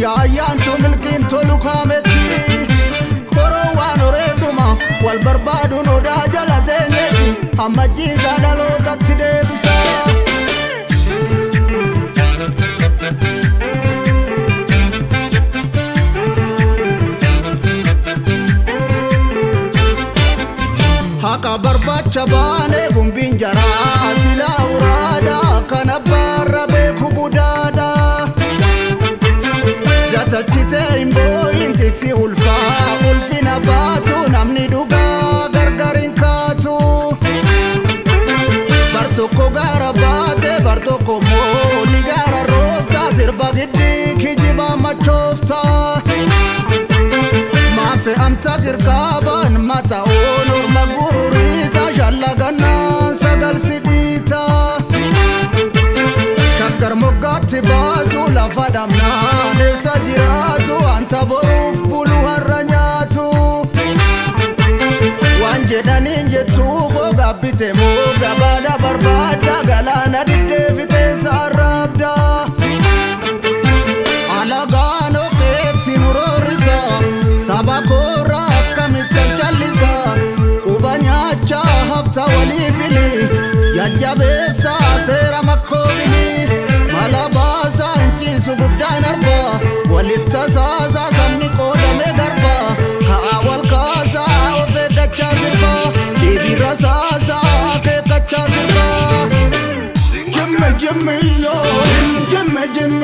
Yaayyaantu milkiin tolu kaametti. Horoo waan horeef dhuma wal barbaaduun odaa jala teenyeeti. Hammachiisaa dhalootatti deebisa. Haqa barbaacha baanee gumbiin jaraa silaa uraada kan abbaarra beeku budaadha. Gatachitee hin boo'in tiksi ulfaa ulfina baatu namni dhugaa gargar hin kaatu. Bar tokko gaara baate bar tokko immoo ni gaara roofta sirba giddii kijibaa machoofta. Maafe amta girqaabaan mata'oon orma gururiita shallagannaan sagal sidhiita. Shaggar moggaatti baasu lafa dhabnaan eessa jiraatu wanta boruuf bulu har'a nyaatu. Waan jedhaniin jettuu koo gaabbite moo gabaadha barbaadda galaana diddeefitee saarraabda. Alagaan okeetti nu roorrisa saba koorraa akkamittan callisa quba nyaachaa hafta walii fili jajjabeessa seera makkoobili mala baasaa hinciisu guddaan arba walitta saasaa sabni qoodame garba ka'a wal kaasaa of eeggachaa sirba deebiirra saasaa akeekkachaa sirba. Jimmi jimmi yoo jimmi jimmi.